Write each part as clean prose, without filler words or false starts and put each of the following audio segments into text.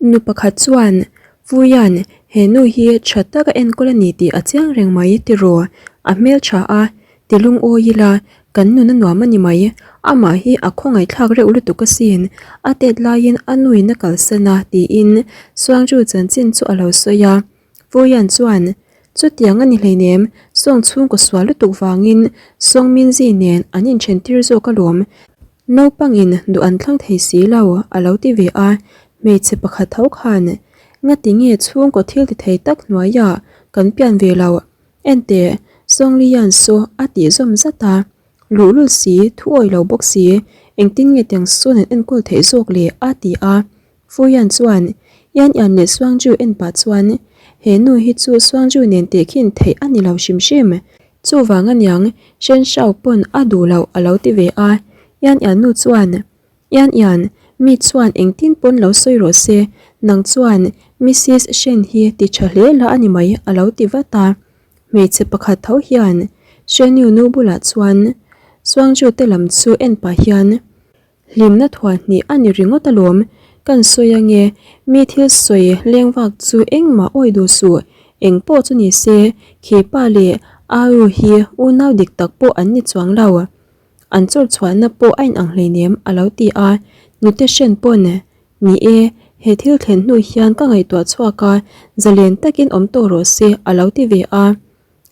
Nu pakhat chuan, Fuian, he nu hi tha taka enkawl a ni tih a chiang reng mai tiraw? A hmeltha a, ti lungawi ila, kan nun a nuam a ni mai. Amah hi a khawngaihthlak reuh lutuk asin, a tet laiin a nuin a kalsan a, tiin Suangju chanchin chu a lo sawi a. Fuian chuan, Chutiang a ni hleinem, sawng chhungkaw sual lutuk vangin Sawng Minzi nen an inthen tir zawk alawm. Naupangin duh an thlang thei si lo, a lo ti ve a. Hmeichhe pakhat tho khan, Ngati nge chhungkaw thil ti thei tak hnuaiah kan pian ve loh? Enteh, Sawnglian saw a tih zawm zat a. Luhlul si, thu awih lo bawk si, engtin nge tiang sawn an enkawl theih zawk le? a ti a. Fuyan chuan Yan Yan leh Suangju en pah chuan, He nu hi chu Suangju nen tehkhin theih a ni lo hrim hrim. Chuvang aniang Shen Shao pawn a duh loh a lo ti ve a. Yan Yan nu chuan, Yan Yan, mi chuan engtin pawn lo sawi rawh se, nang chuan Missis Shen hi ti tha hle la a ni mai a lo ti vat a. Hmeichhe pakhat tho hian Shen Yu nu bulah chuan Suangju te lam chu en pah hian, Hlimna thuah hnih a ni ringawt alawm, kan sawi ange, mi thil sawi leng vak chu engmah awi duh suh, eng pawh chu ni se, khi pa leh Aru hi unau dik tak pawh an ni chuang lo. An chawr chhuahna pawh a inang hleinem a lo ti a, nute hren pawn, Ni e, he thil thlen hnu hian ka ngaihtuah chhuak a, zalen takin awm tawh rawh se a lo ti ve a.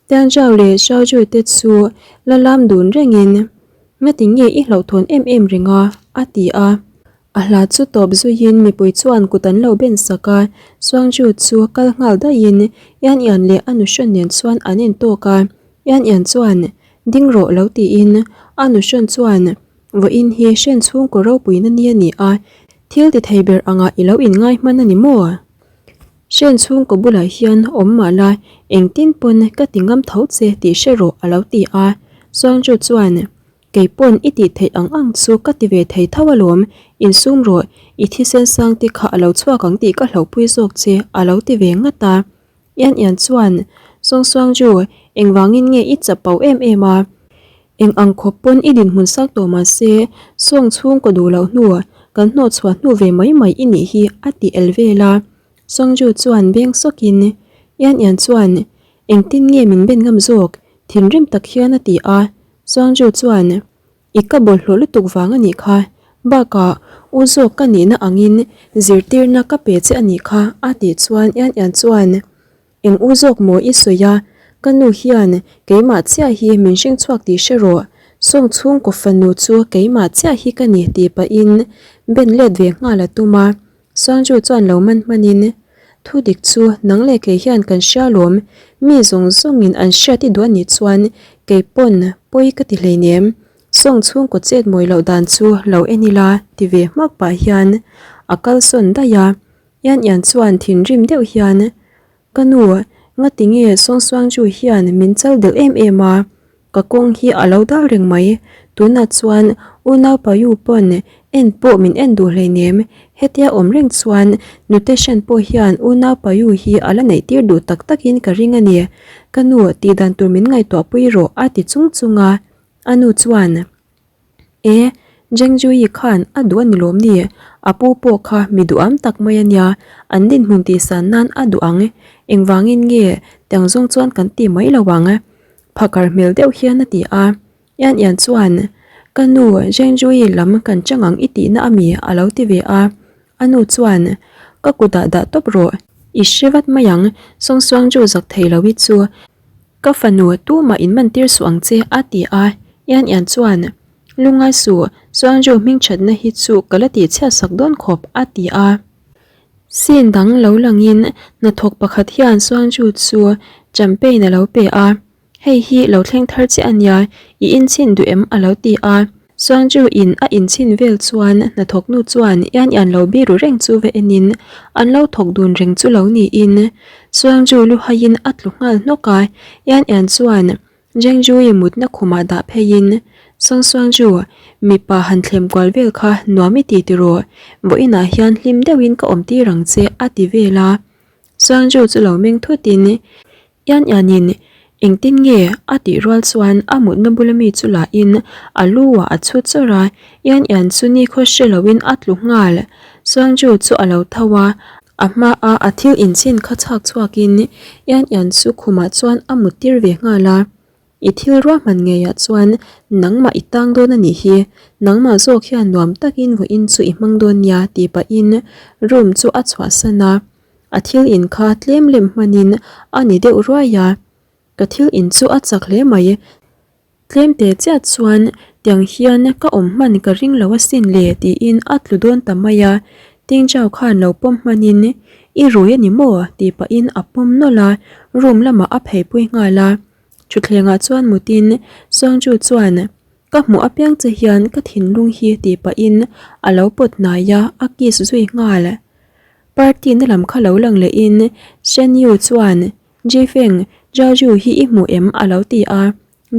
Tianzhao leh Xiaozhu te chu la lam dun rengin, Ngati nge i hlauhthawn em em reng a? a ti a. A hla chu tawp zuiin mipui chuan kut an lo ben sak a, Suangzhu chu kal nghal daihin Yan Yan leh a nuhrawn nen chuan an intawk a. Yan Yan chuan, Ding rawh lo tiin a nuhrawn chuan, Vawiin hi hren chhungkaw ropuina ni a ni a, thil ti thei ber angah i lo inngai hman a ni maw? Hren chhungkaw bulah hian awm mah la, engtin pawn ka ti ngam tho che tih hre rawh a lo ti a. Suangju chuan, Kei pawn i tih theih ang ang chu ka ti ve thei tho alawm, insum rawh, i thisen sang te kha a lo chhuak ang tih ka hlauhpui zawk che a lo ti ve ngat a. Ian Ian chuan, Sawng Suangju, engvangin nge i chap pau em em a? Eng ang khawp pawn i dinhmun sak tawh mah se, sawng chhungkaw duh loh hnu, kan hnawh chhuah hnu ve mai mai i nih hi a ti el vel a. Sawngju chuan beng sawkin, Ian Ian chuan, Engtin nge min ben ngam zawk? Thinrim tak hian a ti a. Sawngju chuan, I ka bawlhhlawh lutuk vang a nih kha. Bakah, u zawk ka nihna angin zirtirna ka pe che a nih kha a tih chuan Ian Ian chuan, Eng u zawk maw i sawi a, ka nu hian keimah chiah hi min hring chhuak tih hre rawh, sawng chhungkaw fanu chu keimah chiah hi ka ni tih pahin ben let ve nghal a tum a, Suangju chuan lo man hmanin, Thu dik chu nang leh kei hian kan hria lawm, mi zawng zawngin an hriat i duh a nih chuan kei pawn pawi ka ti hleinem, sawng chhungkaw chet mawi loh dan chu lo en ila ti ve hmak pah hian a kalsawn daih a. Yan Yan chuan thinrim deuh hian, Ka nu, ngati nge Sawng Suangju hian min chal deuh em em a? Ka kawng hi a lo dal reng mai. Tunah chuan unau Payu pawn en pawh min en duh hleinem. Hetia awm reng chuan nute hran pawh hian unau Payu hi a la neih tir duh tak takin ka ring a ni. Ka nu, tihdan tur min ngaihtuahpui rawh a ti chung chung a. A nu chuan. E, Jengjuyi khan a duh a ni lawm ni? A pu pawh kha mi duham tak mai a nia, an dinhmun tihsan nan a duh ang. Engvangin nge tiang zawng chuan kan ti mai lo ang? Phakar hmel deuh hian a ti a. Yan Yan chuan, Ka nu, Jengjuyi lam kan chang ang i tihna a mi? a lo ti ve a. A nu chuan, Ka kutah dah tawp rawh, i hre vat mai ang, Sawngsuangju zak thei lo i chu. Ka fanu, tumah in man tir suh ang che, a ti a. Ian Ian chuan, Lungngai suh, Suangju hmingthatna hi chu ka la tihchhiat sak dawn khawp, a ti a. Scene dang lo langin hnathawk pakhat hian Suangju chu champagne a lo pe a. Hei hi lo thleng thar che a nia, i inchhin duh em? a lo ti a. Suangju in a inchhin vel chuan hnathawk nu chuan Ian Ian lo biru reng chu va enin an lo thawk dun reng chu lo niin Suangju lu haiin a tlu nghal hnawk a, Ian Ian chuan Jengju-i mutna khumah dah pheiin Song Suangju, mipa han thlem kual vel kha nuam i ti tiraw, vawiinah hian hlim deuhin ka awm tir ang che a ti vel a. Suangju chu lo meng thutin Ian Ian-in. Engtin nge? a tih rual chuan a mutna bula mi chu la in a lu ah a chhut chawrh a, Ian Ian chu nikhaw hre lo in a tlu nghal. Suangju chu a lo tho a, a hma a a thil inchhin kha chhak chhuak in Ian Ian chu khumah chuan a mut tir ve nghal a. I thil ruahman ngeiah chuan nangmah i tang dawn a nih hi, nangmah zawk hian nuam takin vawiin chu i hmang dawn nia tih pahin room chu a chhuahsan a. A thil in kha tlem lem hmanin a ni deuh ruai a, ka thil in chu a chak hle mai. Tlem te chiah chuan tiang hian ka awm hman ka ring lo asin le tiin a tlu dawn ta mai a, Tingchau khan lo pawm hmanin i rui a ni maw tih pahin a pawm nawlh a, room lamah a pheipui nghal a. Thutthlengah chuan mutin Suangju chuan ka hmuh apiang che hian ka thinlung hi tih pahin a lo pawt hnai a, a kiss zui nghal. Party na lam kha lo lang lehin Shen Yu chuan Ji Feng, Zhao Ju hi i hmu em? a lo ti a.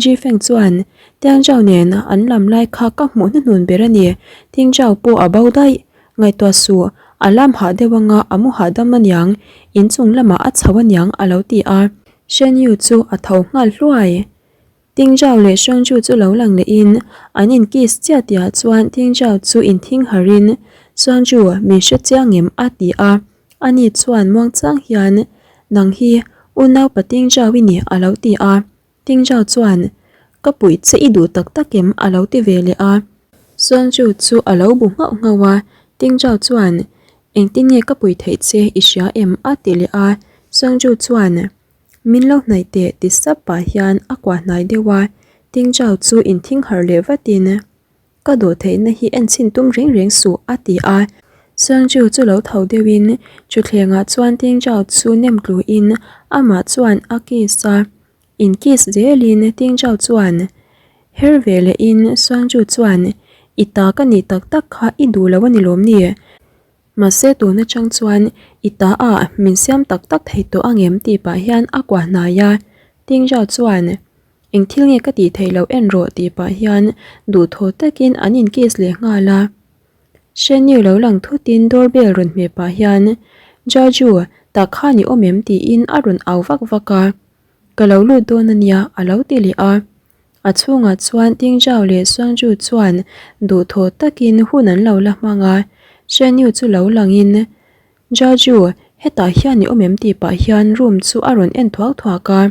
Ji Feng chuan Tiang Zhao nen an lam lai kha ka hmuh hnuhnun ber a ni. Ting Zhao pawh a bo daih. Ngaihtuah suh, a lam hah deuh anga a mu hahdam aniang, inchung lamah a chho aniang a lo ti a. Shen Yu chu a tho nghal hluai. Ting Zhao leh Shuang Ju chu lo lang lehin an in kiss chiah tihah chuan Ting Zhao chu inthing harhin Shuang Ju min hre chiang em a ti a. Ani chuan muangchang hian Nang hi unaupa Ting Zhao i ni a lo ti a. Ting Zhao chuan Ka puih che i duh tak tak em a lo ti ve leh a. Shuang Ju chu a lo bu nghauh nghauh a. Ting Zhao chuan Engtin nge ka puih theih che i hria em a ti leh a. Shuang Ju chuan Min lo hnaih teh ti sap pah hian a kuah hnai deuh a, Ting Chau chu inthing harh leh vatin Ka dawh theihna hi en chhin tum reng reng suh a ti a. Suangju chu lo tho deuhin thutthlengah chuan Ting Chau chu nem tluin amah chuan a kiss a, in kiss zelin Ting Chau chuan her ve lehin Suangju chuan I ta ka nih tak tak kha i duh lo a ni lawm ni? Mahse tun atang chuan i ta ah min siam tak tak thei tawh ang em tih pah hian a kuah hnai a, Tingja chuan eng thil nge ka tih theih loh en rawh tih pah hian duhthawh takin an in kiss leh nghal a. Shenyu lo lang thutin doorbell rawn hmeh pah hian Jaju tah khan i awm em tiin a rawn au vak vak a, ka lo lut dawn ania a lo ti leh a. A chhungah chuan Tingzhao leh Suangju chuan duhthawh takin hun an lo la hmang a, Shenyu chu lo langin, Jaju, hetah hian i awm em tih pah hian room chu a rawn en thuak thuak a.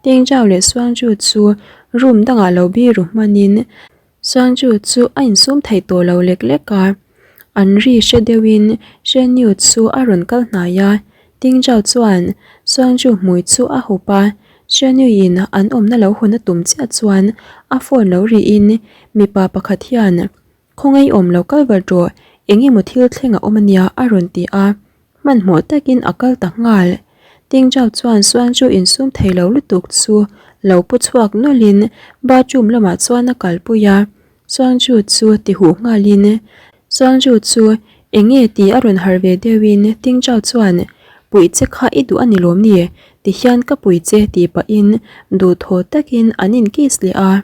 Tingzhao leh Suangju chu room dangah lo biru hmanin Suangju chu a insum theih tawh lo lek lek a. An ri hre deuhin Shenyu chu a rawn kal hnai a, Tingzhao chuan Suangju hmui chu a hup a, Shenyu-in an awmna lo hawn a tum chiah chuan a phone lo rihin mipa pakhat hian Khawngaih awm lo kal vat rawh, eng emaw thil thleng a awm a nia a rawn ti a, hmanhmawh takin a kal ta nghal. Tingzhao chuan Suangju insum thei lo lutuk chu lo pu chhuak nawlhin bathroom lamah chuan a kalpui a, Suangju chu ti huh nghalin Suangju chu eng nge tih a rawn harh ve deuhin Tingchao chuan puih che kha i duh a ni lawm ni? Ti hian ka pui che tih pahin duhthawh takin an in kiss leh a.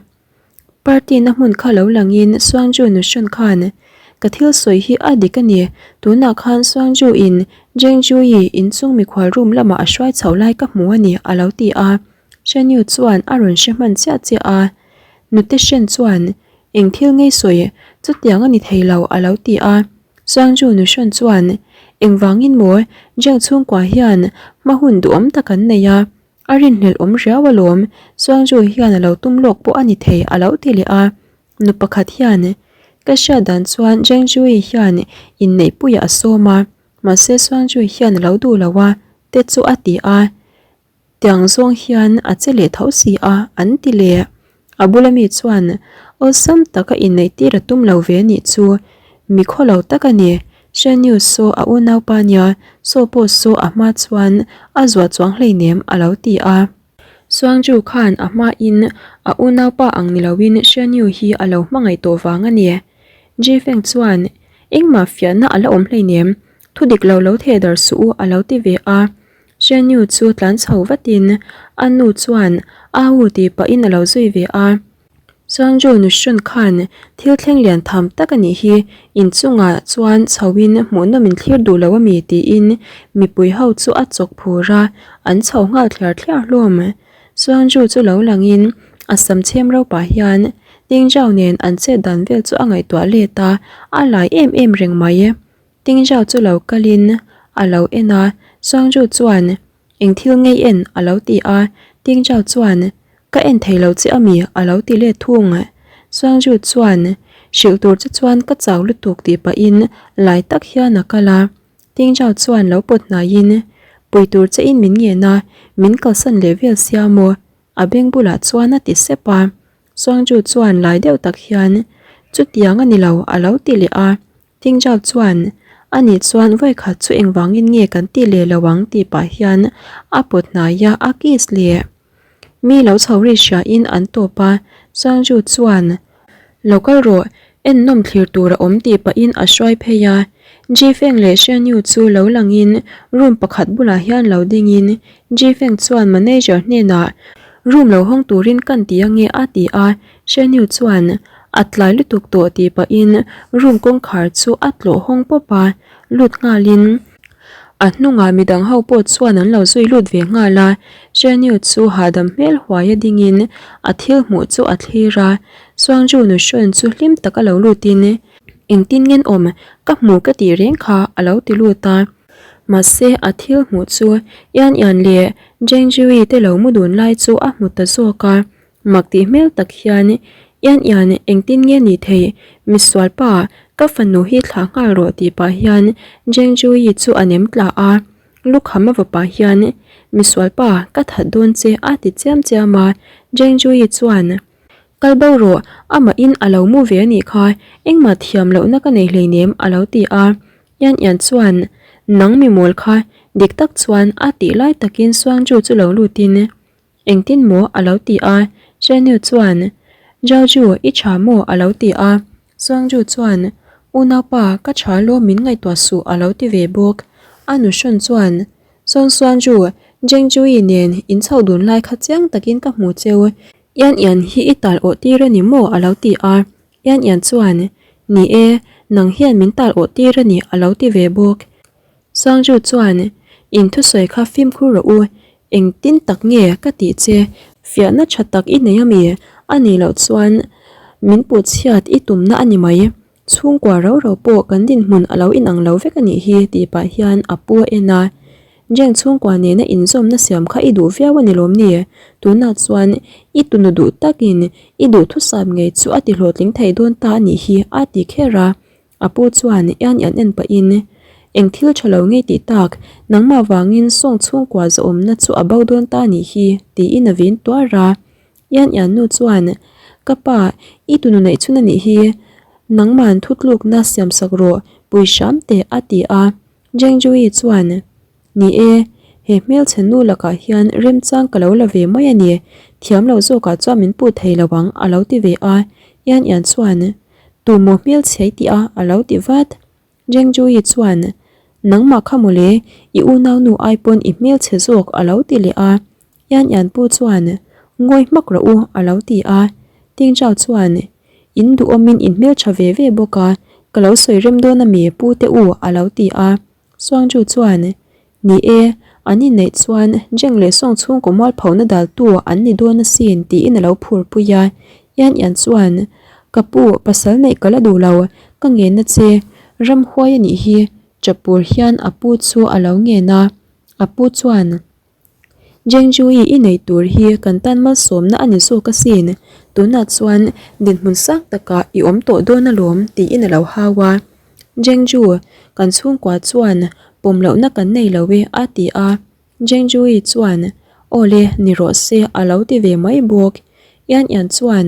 Party na hmun kha lo langin Suangju nuhrawn khan ka thil sawi hi a dik a ni, tunah khan Suangju in Jengjuyi inchung mikhual room lamah a hruai chhoh lai ka hmu a ni a lo ti a. Shenyu chuan a rawn hre hman chiah chiah a, Nute Shen chuan, Eng thil ngei sawi, chutiang a ni thei lo a lo ti a. Chuangju Nuhrawn chuan, Engvangin maw Zheng chhungkua hian hma hun duhawm tak an nei a, a rinhlelh awm riau alawm, Chuangju hian a lo tum lawk pawh a ni thei a lo ti leh a. Nu pakhat hian, Ka hriat dan chuan Zheng Zhui hian inneihpuiah a sawm a, mahse Chuangju hian a lo duh lo a, te chu a ti a. Tiang zawng hian a che leh tho si a, an ti leh. A bula mi chuan awlsam taka inneih tir a tum lo ve nih chu mi khaw lo tak a ni. Shenyu saw a unaupa nia, saw pawh saw a hma chuan a zuah chuang hleinem a lo ti a. Suangju khan a hmain a unaupa ang ni loin Shenyu hi a lo hmangaih tawh vang a ni. Jifeng chuan engmah fiahna a la awm hleinem, thu dik lo lo theh dar suh u a lo ti ve a. Shenyu chu tlan chho vatin a nu chuan Au tih pahin a lo zui ve a. Chuangju Nuhrawn khan thil thleng lian tham tak a nih hi, inchungah chuan chhoin hmuhnawm in thlir duh lo a mi tiin mipui ho chu a chawk phur a, an chho nghal thliar thliar hlawm. Suangju chu lo langin a sam chhem ro pah hian Tingzhao nen an chet dan vel chu a ngaihtuah let a, a lai em em reng mai. Tingzhao chu lo kalin a lo en a, Suangju chuan Eng thil ngei en? a lo ti a, Tingzhao chuan Ka en thei lo che ami? a lo ti let thung. Suangju chuan Hrilh tur che chuan ka chau lutuk tih pahin lai tak hian a kal a. Tingzhao chuan lo pawt hnaiin, Pui tur che in min ngen a, min kalsan leh vel sia maw? A beng bulah chuan a ti sep a. Suangju chuan lai deuh tak hian, Chutiang a ni lo, a lo ti leh a. Tingzhao chuan, A nih chuan vawikhat chu engvangin nge kan ti leh lo ang tih pah hian a pawt hnai a, a kiss leh. Mi lo chho ri hriain an tawp a, Suangju chuan, Lo kal rawh, en nawm thlir tur a awm tih pahin a hruai phei a. Ji Feng leh Shen Yu chu lo langin room pakhat bulah hian lo dingin Ji Feng chuan manager hnenah room lo hawng turin kan ti ange a ti a, Shen Yu chuan a tlai lutuk tawh tih pahin room kawngkhar chu a tlawh hawng pawp a, lut nghalin A hnungah midang ho pawh chuan an lo zui lut ve nghal a, Shenyu chu hahdam hmel huai a dingin a thil hmuh chu a thlir a, Suangju nu hrawn chu hlim tak a lo lutin engtin ngen awm ka hmu ka tih reng kha a lo ti lut a. Mahse a thil hmuh chu Yan Yan leh Zheng Jiuyi te lo mu dun lai chu a hmu ta zawk a, Mak tih hmel tak hian, Ian Ian, engtin nge ni thei? Misual pa, ka fanu hi thlah nghal rawh tih pah hian Zheng Zhuyi chu a nem tla a. Lukham a va pah hian, Misual pa, ka that dawn che a ti chiam chiam a. Zheng Zhuyi chuan, Kal bo rawh, amahin a lo mu ve a nih kha, engmah thiam lohna ka nei hleinem a lo ti a. Ian Ian chuan, Nang mi mawl kha, dik tak chuan a tih lai takin Suangju chu lo lutin, Engtin maw? a lo ti a. Shenyu chuan, Zhaoju, i tha maw? a lo ti a. Suangju chuan, Unaupa, ka tha lawm min ngaihtuah suh a lo ti ve bawk. A nuhrawn chuan, Song Suangju, Zhengzhui nen in chhoh dun lai kha chiang takin ka hmu cheu. Ian Ian hi i tal awh tir a ni maw? a lo ti a. Ian Ian chuan, Ni e, nang hian min tal awh tir a ni a lo ti ve bawk. Sangju chuan, In thusawi kha fimkhur rawh u, engtin tak nge ka tih che, fiahna tha tak i nei ami? A nih loh chuan min puh chhiat i tumna a ni mai. Chhungkua rau rau pawh kan dinhmun a lo inang lo vek a nih hi tih pah hian a pu a en a. Jeng chhungkua nena inzawmna siam kha i duh viau a ni lawm ni? Tunah chuan i tunu duh takin i duhthusam ngei chu a ti hlawhtling thei dawn ta a nih hi a ti kher a. A pu chuan ian ian en pahin, Eng thil tha lo ngei tih tak, nangmah vangin sawng chhungkua zawhawmna chu a bo dawn ta nih hi, tiin a vin tuar a. Ian ian nu chuan, Ka pa, i tunu neih chhun a nih hi, nangman thutlukna siamsak rawh, pui hram teh, a ti a. Jengjuyi chuan, Ni e, he hmelchhe nu lakah hian remchang ka lo la ve mai a ni, thiam lo zawkah chuan min puh thei lo ang a lo ti ve a, Ian Ian chuan, Tu maw hmelchhe i tih a? a lo ti vat. Zheng Zhuyi chuan, Nangmah kha mawle, i unaunu ai pawn i hmelchhe zawk a lo ti leh a, Ian Ian pu chuan, Ngawi hmak rawh u a lo ti a, Ting Zhao chuan, In duhawmin in hmeltha ve ve bawk a, ka lo sawi rem dawn ami pu te u a lo ti a. Suangju chuan, Ni e, an inneih chuan Jeng leh Song chhungkaw mualphona daltu an ni dawn asin tiin a lo phurpui a. Ian Ian chuan, Ka pu, pasal neih ka la duh lo, ka ngenna che, ramhuai a nih hi, chapur hian a pu chu a lo ngen a. A pu chuan. Jengjuii i neih tur hi kan tan malsawmna a ni zawk asin, tunah chuan dinhmun sang takah i awm tawh dawn alawm tiin a lo hau a. Jengju, kan chhungkua chuan pawm lohna kan nei lo e a ti a. Jengjuii chuan, Aw le, ni rawh se a lo ti ve mai bawk. Ian Ian chuan,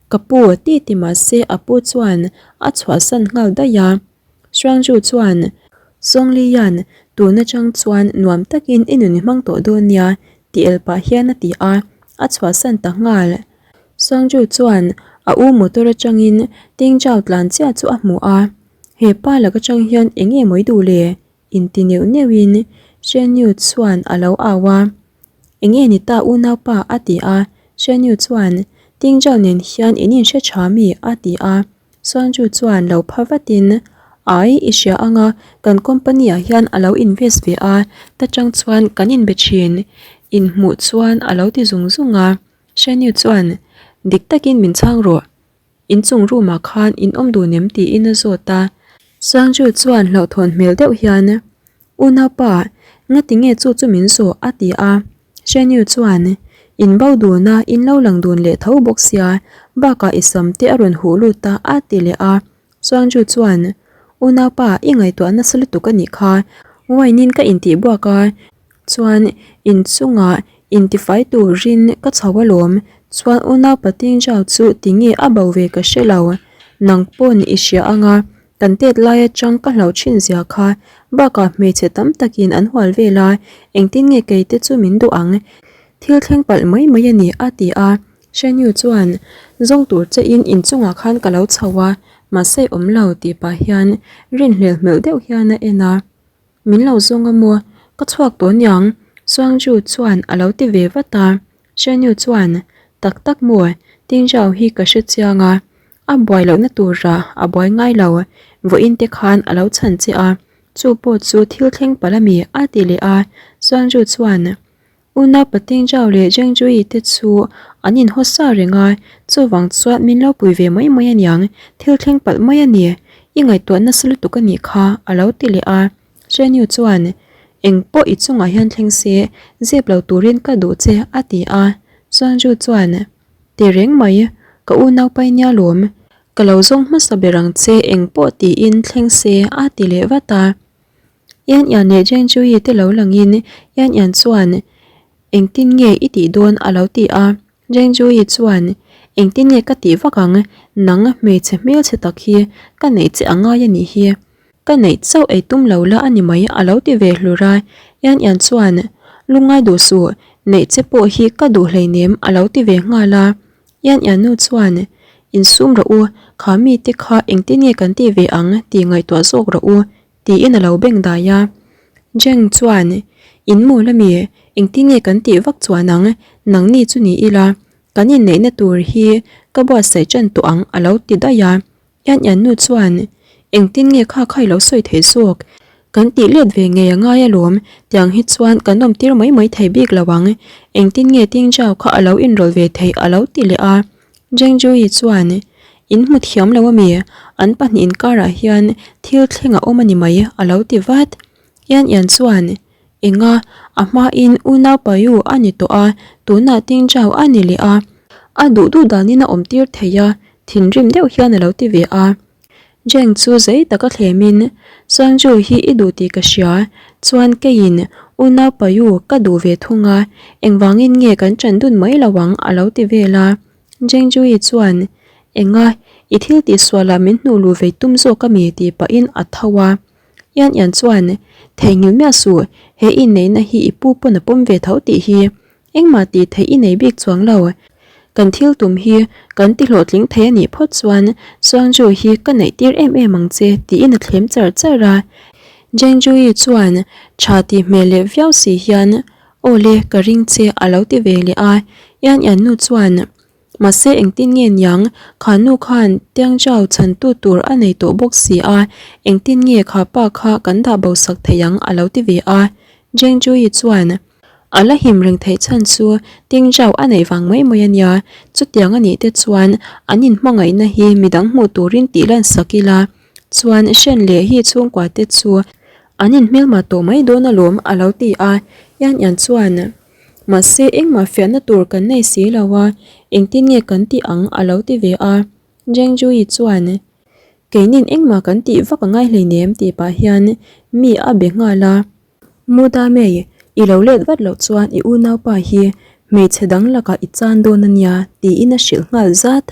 Ka pu ti ti mahse a pu chuan a chhuahsan nghal daih a. Shuangju chuan, Songlian, tun atang chuan nuam takin i nun i hmang tawh dawn nia, tih el pah hian a ti a, a chhuahsan ta nghal. Shuangju chuan a u motor atangin Ting Chao tlan chiah chu a hmu a, He pa lak atang hian eng nge mawi duh le? inti neuh neuhin Shen Yu chuan a lo au a. Eng nge ni ta unaupa? a ti a, Shen Yu chuan, Ting Chao nen hian in inhre tha mi? a ti a. Suanju chuan lo pha vatin, Ai, i hria anga, kan company ah hian a lo invest ve a, ta chang chuan kan inbe thin. Inhmuh chuan a lo ti zung zung a. Shenyu chuan, Dik takin min chhang rawh. Inchung room ah khan in awm dun em tiin a zawt a. Sangju chuan hlauhthawn hmel deuh hian, Unaupa, ngati nge chu chu min zawh? a ti a. Shenyu chuan, In bo dun a, in lo lang dun leh tho bawk sia, bakah i sam te a rawn huh lut a, a ti leh a. Sangju chuan, Unaupa, i ngaihtuah nasa lutuk a nih kha, wine in ka intih buak a, Chuan inchungah intifai turin ka chho alawm, chuan unau Patingzau chu tinge a bo ve ka hre lo, nang pawn i hria anga kan tet lai atang ka hlauh thin zia kha, bakah hmeichhe tam takin an hual vel a, engtin nge kei te chu min duh ang, thil thleng palh mai mai a ni a ti a. Shenyu chuan zawng tur che in inchungah khan ka lo chho a, mahse awm lo tih pah hian rinhlelh hmelh deuh hian a en a. Min lo zawng a maw? Ka chhuak tawh niang Suangju chuan a lo ti ve vat a. Shenyu chuan, Tak tak maw? Tingzhao hi ka hre chiang a, a buai lohna turah a buai ngai lo, vawiin te khan a lo chhan che a, chu pawh chu thil thleng palh a mi a ti leh a. Suangju chuan, Unau Patingzhao leh Zhengzhuyi te chu an inhaw sa reng a, chuvang chuan min lo pui ve mai mai aniang, thil thleng palh mai a ni, i ngaihtuah nasa lutuk a nih kha, a lo ti leh a. Shenyu chuan, Eng pawh i chungah hian thleng se, zep lo turin ka duh che, a ti a. Chuangzhu chuan, Ti reng mai, ka unau pai nia lawm, ka lo zawng hmasa ber ang che eng pawh tiin thleng se, a ti leh vat a. Ian Ian leh Jane Chui te lo langin Ian Ian chuan Engtin nge i tih dawn a lo ti a, Jane Chui chuan Engtin nge ka tih vak ang, nang hmeichhe hmelchhe tak hi ka neih che a ngai a nih hi, ka neih chauh ei tum lo la a ni mai a lo ti ve hlur a, Ian Ian chuan Lungngai duh suh, neih che pawh hi ka duh hleinem a lo ti ve nghal a, Ian Ian nu chuan Insum rawh u, kha mite kha engtin nge kan tih ve ang tih ngaihtuah zawk rawh u Tiin a lo beng dai a. Jeng chuan, In mawl ami, engtin nge kan tih vak chuan ang, nangni chu ni ila, kan inneihna tur hi ka buatsaih ṭan tawh ang a lo ti daih a. Ian Ian nu chuan, Engtin nge kha kha i lo sawi thei zawk, kan tih let ve ngei a ngai alawm, tiang hi chuan kan awm tir mai mai thei bik lo ang, engtin nge Tingzhao kha a lo inrawlh ve theih a lo ti leh a. Zheng Zhuyi chuan, In hmu thiam lo ami? An pahnih'n karah hian thil thleng a awm a ni mai, a lo ti vat. Yan Yan chuan, Enga, a hmain unau Payu a ni tawh a, tunah Ting Zhao a ni leh a. A duh duh danin a awm tir thei a, thinrim deuh hian a lo ti ve a. Zheng chu zei taka thlemin, Chuan Zhu hi i duh tih ka hria, chuan keiin unau Payu ka duh ve thung a, engvangin nge kan ṭan dun mai lo ang a lo ti vel a. Zheng Zhuyi chuan, Enga, i thil tihsualah min hnuh luh vei tum zawk ami tih pahin a tho a. Yan Yan chuan, Theihnghilh miah suh, he inneihna hi i pu pawn a pawm ve tho tih hi. Engmah tih theih i nei bik chuang lo. Kan thil tum hi kan ti hlawhtling thei a nih phawt chuan Suangju hi ka neih tir em em ang che tiin a thlem char char a. Jengjuyi chuan tha tih hmel leh viau si hian Aw le ka ring che a lo ti ve leh a. Yan Yan nu chuan Mahse engtin nge niang kha nu khan Tiangzhao chhantu tur a nei tawh bawk si a, engtin nge kha pa kha kan dah bo sak thei ang a lo ti ve a. Jengjuyi chuan A la him reng theih chhan chu Tingzhao a neih vang mai mai a nia, chutiang a nih te chuan an inhmangaihna hi midang hmuh turin tih lan sak ila chuan Shen leh hi chhungkua te chu an inhmelma tawh mai dawn alawm a lo ti a, Yan Yan chuan mahse engmah fiahna tur kan nei si lo a, engtin nge kan tih ang a lo ti ve a, Zheng Zhuyi chuan keinin engmah kan tih vak a ngai hleinem tih pah hian mi a be nghal a. Muda May, i lo let vat loh chuan i unaupa hi hmeichhe dang lakah i chan dawn a nia, tiin a hrilh nghal zat.